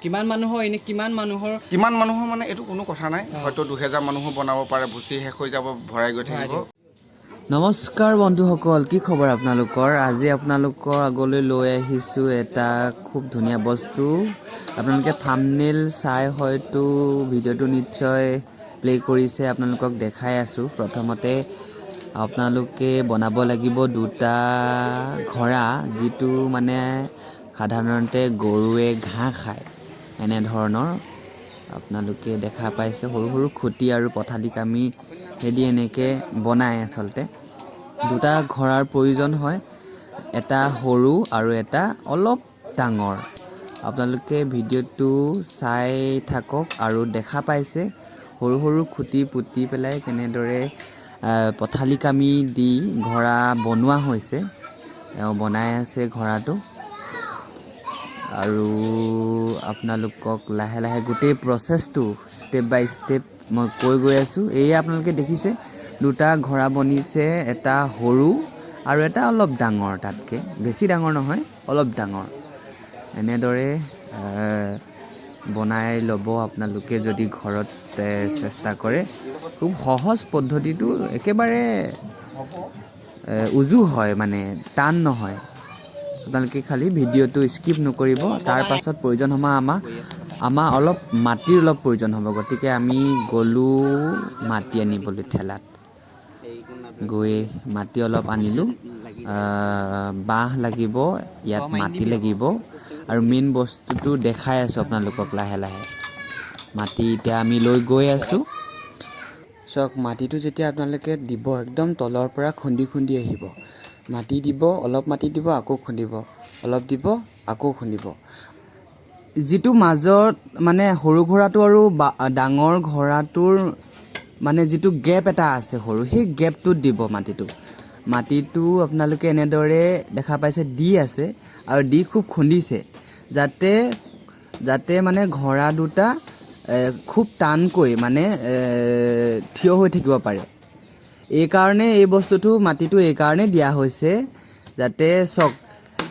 কিমান মানুহৰ, এনেই কিমান মানুহৰ? কিমান মানুহৰ মানে এইটো কোনো কথা নাই, হয়তো 2000 মানুহো বনাব পাৰে। ভুচি শেষ হৈ যাব, ভৰাই গৈ থাকিব। নমস্কাৰ বন্ধুসকল, কি খবৰ আপোনালোকৰ? আজি আপোনালোকৰ আগলৈ লৈ আহিছোঁ এটা খুব ধুনীয়া বস্তু। আপোনালোকে থামনেল চাই হয়তো ভিডিঅ'টো নিশ্চয় প্লে' কৰিছে। আপোনালোকক দেখাই আছোঁ। প্ৰথমতে আপোনালোকে বনাব লাগিব দুটা ঘৰা, যিটো মানে সাধাৰণতে গৰুৱে ঘাঁহ খায় এনেধৰণৰ। আপোনালোকে দেখা পাইছে, সৰু সৰু খুঁটি আৰু পথালি কামি দি এনেকৈ বনায়। আচলতে দুটা ঘৰাৰ প্ৰয়োজন হয়, এটা সৰু আৰু এটা অলপ ডাঙৰ। আপোনালোকে ভিডিঅ'টো চাই থাকক আৰু দেখা পাইছে, সৰু সৰু খুঁটি পুতি পেলাই কেনেদৰে পথালি কামি দি ঘৰা বনোৱা হৈছে। এওঁ বনাই আছে ঘৰাটো আৰু আপোনালোকক লাহে লাহে গোটেই প্ৰচেছটো ষ্টেপ বাই ষ্টেপ মই কৈ গৈ আছোঁ। এয়া আপোনালোকে দেখিছে, দুটা ঘৰা বনিছে, এটা সৰু আৰু এটা অলপ ডাঙৰ, তাতকৈ বেছি ডাঙৰ নহয়, অলপ ডাঙৰ। এনেদৰে বনাই ল'ব আপোনালোকে যদি ঘৰত চেষ্টা কৰে। খুব সহজ পদ্ধতিটো, একেবাৰে উজু হয়, মানে টান নহয়। আপোনালোকে খালি ভিডিঅ'টো স্কিপ নকৰিব। তাৰ পাছত প্ৰয়োজন হ'ব আমাক অলপ মাটিৰ অলপ প্ৰয়োজন হ'ব। গতিকে আমি গ'লোঁ মাটি আনিবলৈ। ঠেলাত গৈ মাটি অলপ আনিলোঁ। বাঁহ লাগিব ইয়াত, মাটি লাগিব আৰু মেইন বস্তুটো দেখাই আছোঁ আপোনালোকক লাহে লাহে। মাটি এতিয়া আমি লৈ গৈ আছোঁ। চাওক, মাটিটো যেতিয়া আপোনালোকে দিব, একদম তলৰ পৰা খুন্দি খুন্দি আহিব। মাটি দিব, অলপ মাটি দিব, আকৌ খুন্দিব, অলপ দিব, আকৌ খুন্দিব। যিটো মাজত মানে সৰু ঘোঁৰাটো আৰু ডাঙৰ ঘোঁৰাটোৰ মানে যিটো গেপ এটা আছে সৰু, সেই গেপটোত দিব মাটিটো। মাটিটো আপোনালোকে এনেদৰে দেখা পাইছে, দি আছে আৰু দি খুব খুন্দিছে, যাতে যাতে মানে ঘোঁৰা দুটা খুব টানকৈ মানে থিয় হৈ থাকিব পাৰে। এইকাৰণে এই বস্তুটো, মাটিটো এইকাৰণে দিয়া হৈছে যাতে, চাওক,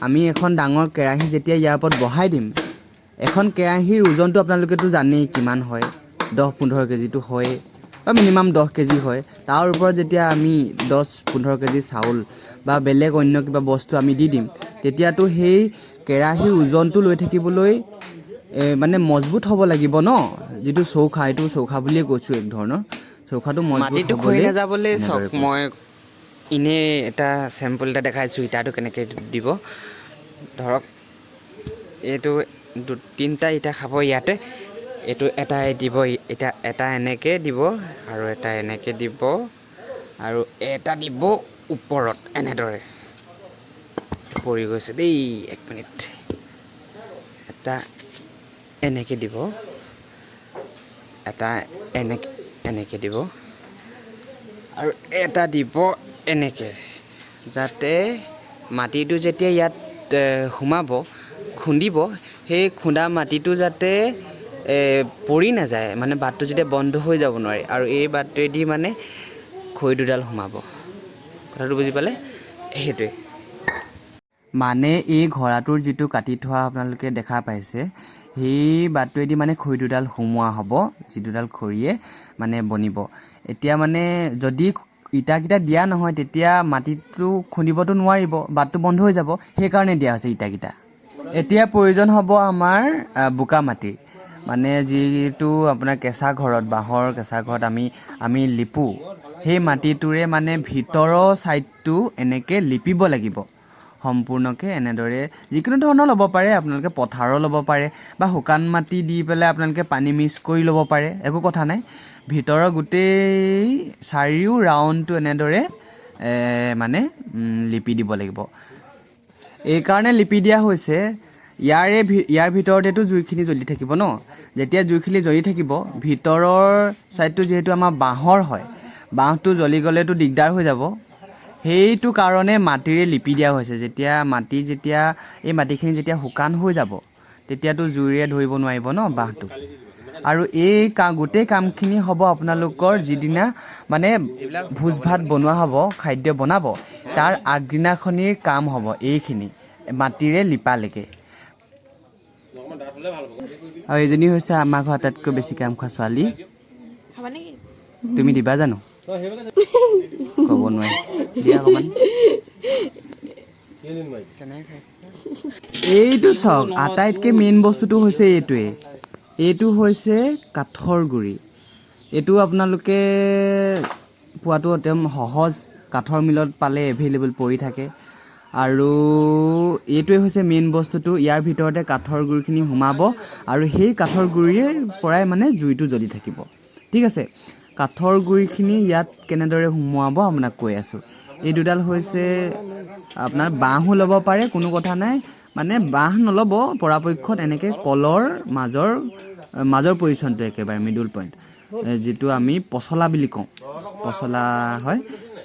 আমি এখন ডাঙৰ কেৰাহী যেতিয়া ইয়াৰ ওপৰত বহাই দিম, এখন কেৰাহীৰ ওজনটো আপোনালোকেতো জানেই কিমান হয়, 10-15 কেজিটো হয়েই বা মিনিমাম 10 কেজি হয়। তাৰ ওপৰত যেতিয়া আমি 10-15 কেজি চাউল বা বেলেগ অন্য কিবা বস্তু আমি দি দিম, তেতিয়াতো সেই কেৰাহীৰ ওজনটো লৈ থাকিবলৈ মানে মজবুত হ'ব লাগিব ন। যিটো চৌখা, এইটো চৌখা বুলিয়ে কৈছোঁ, এক ধৰণৰ চৌখাটো মজবুত মাটিটো খহি হ'বলৈ নাযাবলৈ। এনেদৰে চাওক, কৈছে। মই এনেই এটা চেম্পল এটা দেখাইছোঁ, ইটাটো কেনেকৈ দিব। ধৰক এইটো তিনিটা ইটা খাব ইয়াতে। এইটো এটাই দিব, এটা এটা এনেকৈ দিব আৰু এটা এনেকৈ দিব আৰু এটা দিব ওপৰত এনেদৰে। পৰি গৈছে দেই, এক মিনিট। এটা এনেকৈ দিব, এটা এনেকৈ এনেকৈ দিব আৰু এটা দিব এনেকৈ, যাতে মাটিটো যেতিয়া ইয়াত সোমাব, খুন্দিব, সেই খুন্দা মাটিটো যাতে পৰি নাযায়, মানে বাটটো যেতিয়া বন্ধ হৈ যাব নোৱাৰে আৰু এই বাটটোৱেদি মানে খৰি দুডাল সোমাব। কথাটো বুজি পালে? সেইটোৱে। মানে এই ঘৰাটোৰ যিটো কাটি থোৱা আপোনালোকে দেখা পাইছে, সেই বাটটোৱেদি মানে খৰি দুডাল সোমোৱা হ'ব, যি দুডাল খৰিয়ে মানে বনিব। এতিয়া মানে যদি ইটাকেইটা দিয়া নহয়, তেতিয়া মাটিটো খুন্দিবতো নোৱাৰিব, বাটটো বন্ধ হৈ যাব। সেইকাৰণে দিয়া হৈছে ইটাকেইটা। এতিয়া প্ৰয়োজন হ'ব আমাৰ বোকা মাটি, মানে যিটো আপোনাৰ কেঁচা ঘৰত, বাঁহৰ কেঁচা ঘৰত আমি লিপো, সেই মাটিটোৰে মানে ভিতৰৰ ছাইডটো এনেকৈ লিপিব লাগিব সম্পূৰ্ণকৈ। এনেদৰে যিকোনো ধৰণৰ ল'ব পাৰে আপোনালোকে, পথাৰৰ ল'ব পাৰে বা শুকান মাটি দি পেলাই আপোনালোকে পানী মিক্স কৰি ল'ব পাৰে, একো কথা নাই। ভিতৰৰ গোটেই চাৰিও ৰাউণ্ডটো এনেদৰে মানে লিপি দিব লাগিব। এইকাৰণে লিপি দিয়া হৈছে, ইয়াৰ ভিতৰতেতো জুইখিনি জ্বলি থাকিব ন। যেতিয়া জুইখিনি জ্বলি থাকিব, ভিতৰৰ ছাইডটো যিহেতু আমাৰ বাঁহৰ হয়, বাঁহটো জ্বলি গ'লেতো দিগদাৰ হৈ যাব। সেইটো কাৰণে মাটিৰে লিপি দিয়া হৈছে। যেতিয়া মাটি যেতিয়া এই মাটিখিনি যেতিয়া শুকান হৈ যাব, তেতিয়াতো জুইৰে ধৰিব নোৱাৰিব ন বাঁহটো। আৰু এই গোটেই কামখিনি হ'ব আপোনালোকৰ যিদিনা মানে ভোজ ভাত বনোৱা হ'ব, খাদ্য বনাব, তাৰ আগদিনাখনিৰ কাম হ'ব এইখিনি। মাটিৰে লিপালৈকে। আৰু এইজনী হৈছে আমাৰ ঘৰৰ আটাইতকৈ বেছি কাম খোৱা ছোৱালী। তুমি দিবা জানো? ক'ব নোৱাৰি, দিয়া অকণমান। এইটো চাওক, আটাইতকৈ মেইন বস্তুটো হৈছে এইটোৱে। এইটো হৈছে কাঠৰ গুড়ি। এইটো আপোনালোকে পোৱাটো একদম সহজ, কাঠৰ মিলত পালে এভেইলেবল পৰি থাকে। আৰু এইটোৱে হৈছে মেইন বস্তুটো। ইয়াৰ ভিতৰতে কাঠৰ গুড়িখিনি সোমাব আৰু সেই কাঠৰ গুড়িৰে পৰাই মানে জুইটো জ্বলি থাকিব। ঠিক আছে, কাঠৰ গুড়িখিনি ইয়াত কেনেদৰে সোমোৱাব আপোনাক কৈ আছোঁ। এই দুডাল হৈছে আপোনাৰ বাঁহো ল'ব পাৰে, কোনো কথা নাই, মানে বাঁহ নল'ব পৰাপক্ষত এনেকৈ কলৰ মাজৰ পজিশ্যনটো একেবাৰে মিডল পইণ্ট, যিটো আমি পচলা বুলি কওঁ, পচলা হয়,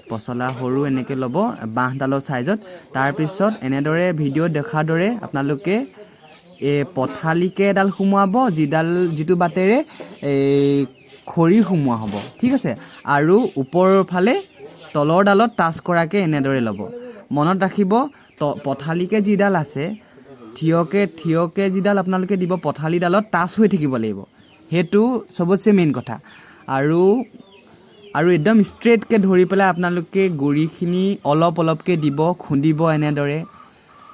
পচলা সৰু এনেকৈ ল'ব বাঁহডালৰ ছাইজত। তাৰপিছত এনেদৰে ভিডিঅ'ত দেখাৰ দৰে আপোনালোকে এই পথালিকৈ এডাল সোমোৱাব, যিটো বাটেৰে এই খৰি সোমোৱা হ'ব। ঠিক আছে, আৰু ওপৰৰ ফালে তলৰ ডালত টাচ কৰাকৈ এনেদৰে ল'ব। মনত ৰাখিব, পথালিকৈ যিডাল আছে, থিয়কৈ যিডাল আপোনালোকে দিব, পথালিডালত টাচ হৈ থাকিব লাগিব, সেইটো চবতছে মেইন কথা। আৰু আৰু একদম ষ্ট্ৰেইটকৈ ধৰি পেলাই আপোনালোকে গুড়িখিনি অলপ অলপকৈ দিব, খুন্দিব এনেদৰে।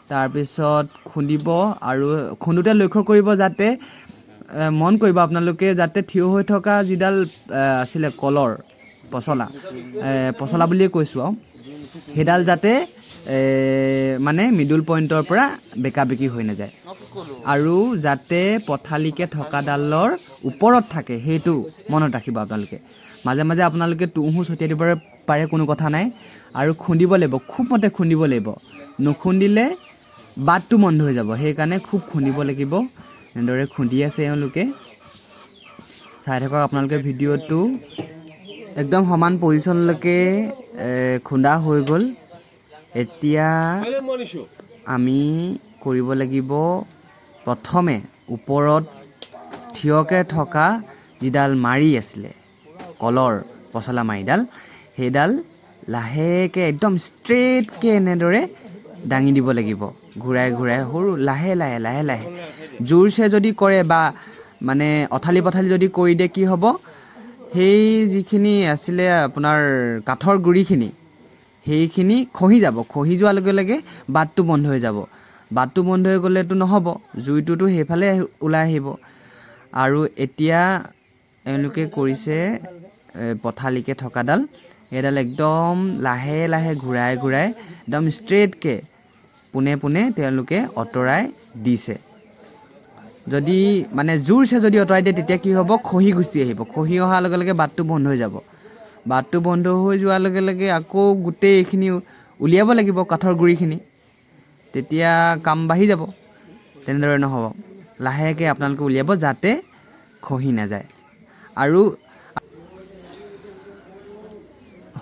তাৰপিছত খুন্দিব আৰু খুন্দোতে লক্ষ্য কৰিব যাতে, মন কৰিব আপোনালোকে যাতে থিয় হৈ থকা যিডাল আছিলে কলৰ পচলা, পচলা বুলিয়ে কৈছোঁ আৰু, সেইডাল যাতে মানে মিডল পইণ্টৰ পৰা বেকা বেকি হৈ নাযায় আৰু যাতে পথালিকৈ থকাডালৰ ওপৰত থাকে, সেইটো মনত ৰাখিব আপোনালোকে। মাজে মাজে আপোনালোকে তুঁহো ছটিয়াই দিব পাৰে, কোনো কথা নাই। আৰু খুন্দিব লাগিব, খুব মতে খুন্দিব লাগিব, নুখুন্দিলে বাটটো বন্ধ হৈ যাব, সেইকাৰণে খুব খুন্দিব লাগিব। এনেদৰে খুন্দি আছে এওঁলোকে, চাই থাকক আপোনালোকে ভিডিঅ'টো। একদম সমান পজিশ্যনলৈকে খুন্দা হৈ গ'ল। এতিয়া আমি কৰিব লাগিব প্ৰথমে ওপৰত থিয়কৈ থকা যিডাল মাৰি আছিলে কলৰ পচলা মাৰিডাল, সেইডাল লাহেকৈ একদম ষ্ট্ৰেইটকৈ এনেদৰে দাঙি দিব লাগিব, ঘূৰাই ঘূৰাই সৰু লাহে লাহে লাহে লাহে। জোৰছে যদি কৰে বা মানে অথালি পথালি যদি কৰি দিয়ে, কি হ'ব, সেই যিখিনি আছিলে আপোনাৰ কাঠৰ গুড়িখিনি, সেইখিনি খহি যাব। খহি যোৱাৰ লগে লগে বাটটো বন্ধ হৈ যাব। বাটটো বন্ধ হৈ গ'লেতো নহ'ব, জুইটোতো সেইফালে ওলাই আহিব। আৰু এতিয়া এওঁলোকে কৰিছে পথালিকৈ থকাডাল, সেইডাল একদম লাহে লাহে ঘূৰাই ঘূৰাই একদম ষ্ট্ৰেইটকৈ পোনে পোনে তেওঁলোকে আঁতৰাই দিছে। যদি মানে জোৰছে যদি আঁতৰাই দিয়ে, তেতিয়া কি হ'ব, খহি গুচি আহিব। খহি অহাৰ লগে লগে বাটটো বন্ধ হৈ যাব। বাটটো বন্ধ হৈ যোৱাৰ লগে লগে আকৌ গোটেই এইখিনি উলিয়াব লাগিব কাঠৰ গুড়িখিনি, তেতিয়া কাম বাঢ়ি যাব। তেনেদৰে নহ'ব, লাহেকৈ আপোনালোকে উলিয়াব যাতে খহি নাযায়। আৰু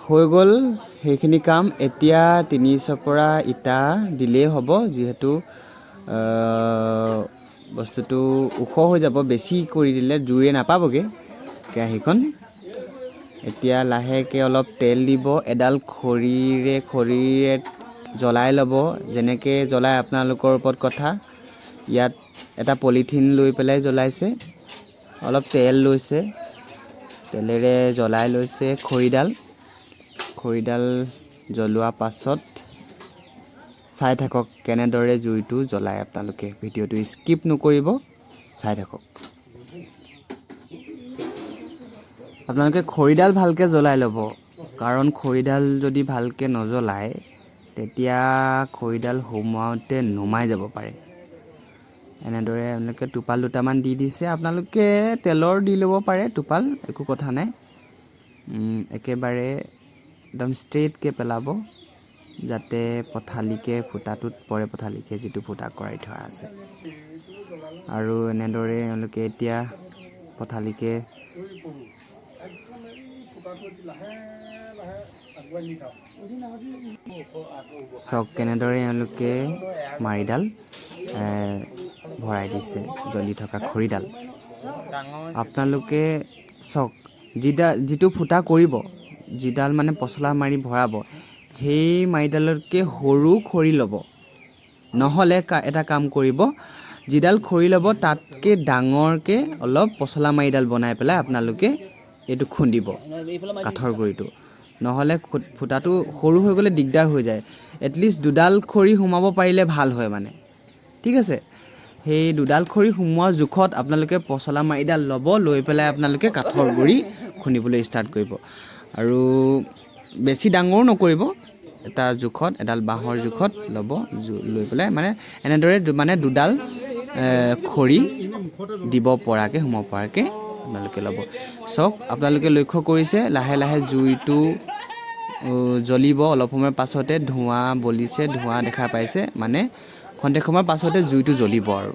হৈ গ'ল সেইখিনি কাম। এতিয়া 3 চপৰা ইটা দিলেই হ'ব, যিহেতু বস্তুটো ওখ হৈ যাব, বেছি কৰি দিলে জুৰে নাপাবগৈ কেৰাহীখন। এতিয়া লাহেকৈ অলপ তেল দিব, এডাল খৰিৰে জ্বলাই ল'ব, যেনেকৈ জ্বলাই আপোনালোকৰ ওপৰত কথা। ইয়াত এটা পলিথিন লৈ পেলাই জ্বলাইছে, অলপ তেল লৈছে, তেলেৰে জ্বলাই লৈছে খৰিডাল। খৰিডাল জ্বলোৱা পাছত চাই থাকক কেনেদৰে জুইটো জ্বলায় আপোনালোকে, ভিডিঅ'টো স্কিপ নকৰিব, চাই থাকক। আপোনালোকে খৰিডাল ভালকৈ জ্বলাই ল'ব, কাৰণ খৰিডাল যদি ভালকৈ নজ্বলায় তেতিয়া খৰিডাল সোমোৱাওঁতে নুমাই যাব পাৰে। এনেদৰে আপোনালোকে টোপাল দুটামান দি দিছে, আপোনালোকে তেলৰ দি ল'ব পাৰে টোপাল, একো কথা নাই। একেবাৰে একদম ষ্ট্ৰেইটকৈ পেলাব যাতে পথালিকৈ ফুটাটোত পৰে, পথালিকৈ যিটো ফুটা কৰাই থোৱা আছে। আৰু এনেদৰে এওঁলোকে এতিয়া পথালিকৈ চাওক কেনেদৰে এওঁলোকে মাৰিডাল ভৰাই দিছে, জ্বলি থকা খৰিডাল। আপোনালোকে চাওক যিটো ফুটা কৰিব, যিডাল মানে পচলা মাৰি ভৰাব, সেই মাৰিডালতকৈ সৰু খৰি ল'ব, নহ'লে এটা কাম কৰিব, যিডাল খৰি ল'ব তাতকৈ ডাঙৰকৈ অলপ পচলা মাৰিডাল বনাই পেলাই আপোনালোকে এইটো খুন্দিব কাঠৰ গুড়িটো। নহ'লে ফুটাটো সৰু হৈ গ'লে দিগদাৰ হৈ যায়। এটলিষ্ট দুডাল খৰি সোমাব পাৰিলে ভাল হয় মানে, ঠিক আছে। সেই দুডাল খৰি সোমোৱাৰ জোখত আপোনালোকে পচলা মাৰিডাল ল'ব, লৈ পেলাই আপোনালোকে কাঠৰ গুড়ি খুন্দিবলৈ ষ্টাৰ্ট কৰিব। আৰু বেছি ডাঙৰো নকৰিব, এটা জোখত, এডাল বাঁহৰ জোখত ল'ব, লৈ পেলাই মানে এনেদৰে মানে দুডাল খৰি দিব পৰাকৈ, সোমাব পৰাকৈ আপোনালোকে ল'ব। চাওক, আপোনালোকে লক্ষ্য কৰিছে লাহে লাহে জুইটো জ্বলিব। অলপ সময়ৰ পাছতে ধোঁৱা বলিছে, ধোঁৱা দেখা পাইছে, মানে খন্তেক সময়ৰ পাছতে জুইটো জ্বলিব। আৰু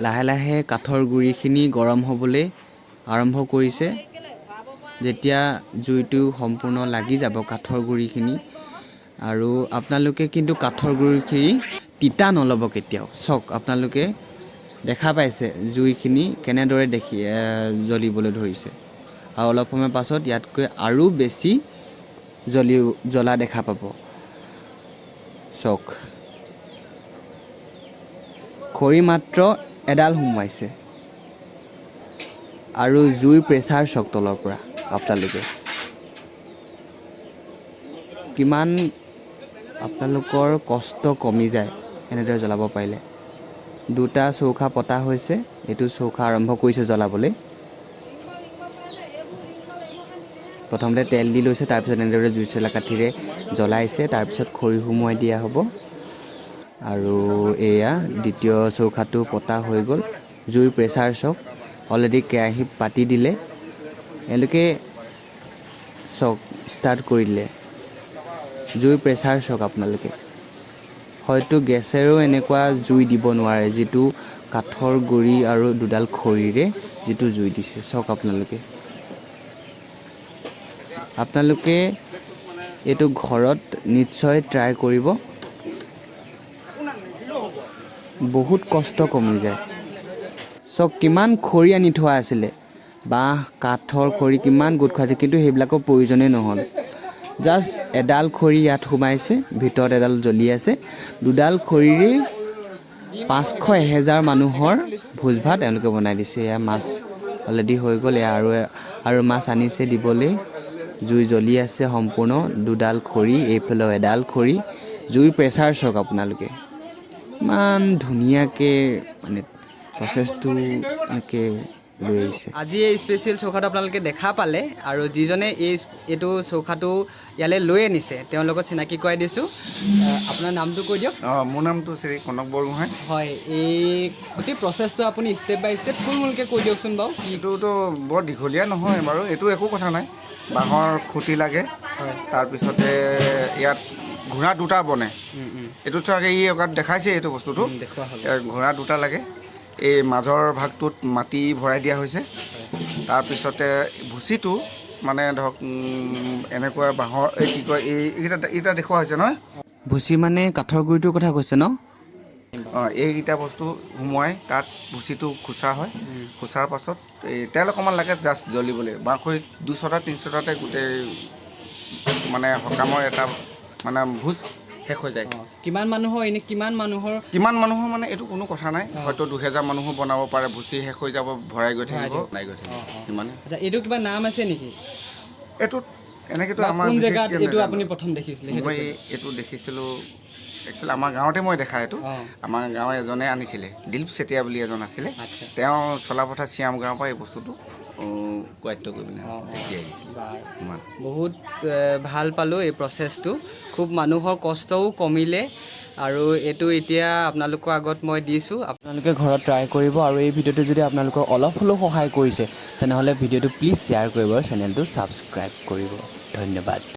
লাহে লাহে কাঠৰ গুড়িখিনি গৰম হ'বলৈ আৰম্ভ কৰিছে। যেতিয়া জুইটো সম্পূৰ্ণ লাগি যাব কাঠৰ গুড়িখিনি, আৰু আপোনালোকে কিন্তু কাঠৰ গুড়িখিনি তিতা নল'ব কেতিয়াও। চাওক, আপোনালোকে দেখা পাইছে জুইখিনি কেনেদৰে দেখি জ্বলিবলৈ ধৰিছে। আৰু অলপ সময়ৰ পাছত ইয়াতকৈ আৰু বেছি জ্বলা দেখা পাব। চাওক, খৰি মাত্ৰ এডাল সোমোৱাইছে আৰু জুইৰ প্ৰেছাৰ চাওক তলৰ পৰা আপোনালোকে কিমান আপোনালোকৰ কষ্ট কমি যায় এনেদৰে জ্বলাব পাৰিলে। দুটা চৌকা পতা হৈছে, এইটো চৌকা আৰম্ভ কৰিছে জ্বলাবলৈ। প্ৰথমতে তেল দি লৈছে, তাৰপিছত এনেদৰে জুই চলা কাঠিৰে জ্বলাইছে, তাৰপিছত খৰি সুমুৱাই দিয়া হ'ব। আৰু এয়া দ্বিতীয় চৌকাটো পতা হৈ গ'ল। জুইৰ প্ৰেছাৰ চাওক, অলৰেডি কেৰাহী পাতি দিলে এওঁলোকে। চাওক, ষ্টাৰ্ট কৰি দিলে। জুইৰ প্ৰেছাৰ চাওক আপোনালোকে, হয়তো গেছেৰেও এনেকুৱা জুই দিব নোৱাৰে যিটো কাঠৰ গুড়ি আৰু দুডাল খৰিৰে যিটো জুই দিছে। চাওক আপোনালোকে, আপোনালোকে এইটো ঘৰত নিশ্চয় ট্ৰাই কৰিব, বহুত কষ্ট কমি যায়। চাওক কিমান খৰি আনি থোৱা আছিলে, বাঁহ কাঠৰ খৰি কিমান গোট খুৱাইছে, কিন্তু সেইবিলাকৰ প্ৰয়োজনেই নহ'ল। জাষ্ট এডাল খৰি ইয়াত সোমাইছে, ভিতৰত এডাল জ্বলি আছে, দুডাল খৰিৰেই 500 1000 মানুহৰ ভোজ ভাত এওঁলোকে বনাই দিছে। এয়া মাছ অলৰেডি হৈ গ'ল, এয়া আৰু মাছ আনিছে দিবলৈ। জুই জ্বলি আছে সম্পূৰ্ণ, দুডাল খৰি, এইফালেও এডাল খৰি। জুইৰ প্ৰেছাৰ চাওক আপোনালোকে, ইমান ধুনীয়াকৈ মানে প্ৰচেছটো এনেকৈ লৈ আহিছে। আজি এই স্পেচিয়েল চৌকাটো আপোনালোকে দেখা পালে, আৰু যিজনে এইটো চৌকাটো ইয়ালৈ লৈ আনিছে তেওঁৰ লগত চিনাকি কৰাই দিছোঁ। আপোনাৰ নামটো কৈ দিয়ক। অঁ, মোৰ নামটো শ্ৰী কনক বৰগোহাঁই। হয়, এই গোটেই প্ৰচেছটো আপুনি ষ্টেপ বাই ষ্টেপ থুলমূলকৈ কৈ দিয়কচোন বাৰু। কি এইটোতো বৰ দীঘলীয়া নহয় বাৰু, এইটো একো কথা নাই। বাঁহৰ খুঁটি লাগে, তাৰপিছতে ইয়াত ঘোঁৰা দুটা বনে। এইটো চাগে ই অকাত দেখাইছে এইটো বস্তুটো, দেখুওৱা হ'ল। ঘোঁৰা দুটা লাগে। এই মাজৰ ভাগটোত মাটি ভৰাই দিয়া হৈছে। তাৰপিছতে ভুচিটো মানে ধৰক এনেকুৱা বাঁহৰ এই কি কয় এইকেইটা দেখুওৱা হৈছে নহয়। ভুচি মানে কাঠৰ গুড়িটোৰ কথা কৈছে ন? অঁ, এইকেইটা বস্তু সুমুৱাই তাত ভুচিটো খোচা হয়। খোচাৰ পাছত এই তেল অকণমান লাগে জাষ্ট জ্বলিবলৈ। বাঁহ খৰি 200টা 300টাতে গোটেই মানে সকামৰ এটা মানে ভোজ শেষ হৈ যায়। কিমান মানুহৰ এনে কিমান মানুহৰ? কিমান মানুহৰ মানে এইটো কোনো কথা নাই, হয়তো 2000 মানুহো বনাব পাৰে। ভুচি শেষ হৈ যাব, ভৰাই গৈ থাকিব, বনাই গৈ থাকিব, সিমানে। আচ্ছা, এইটো কিবা নাম আছে নেকি? এইটোত এনেকেতো আমাৰ কোন জেগাত বিশেষকে এইটো নাজানো। আপুনি প্ৰথম দেখিছিলে? সেইটো মই এইটো দেখিছিলোঁ একচুৱেলি আমাৰ গাঁৱতে মই দেখা এইটো। আমাৰ গাঁৱৰ এজনে আনিছিলে, দিলীপ চেতিয়া বুলি এজন আছিলে। তেওঁ চলাপথাৰ চিয়াম গাঁৱৰ পৰা এই বস্তুটো কোৱায়ত্ব কৰি পিনে দেখি আহিছিলে। ইমান। বহুত ভাল পালোঁ এই প্ৰচেছটো, খুব মানুহৰ কষ্টও কমিলে। আৰু এইটো এতিয়া আপোনালোকৰ আগত মই দিছোঁ, আপোনালোকে ঘৰত ট্ৰাই কৰিব। আৰু এই ভিডিঅ'টো যদি আপোনালোকক অলপ হ'লেও সহায় কৰিছে তেনেহ'লে ভিডিঅ'টো প্লিজ শ্বেয়াৰ কৰিব আৰু চেনেলটো ছাবস্ক্ৰাইব কৰিব। ধন্যবাদ।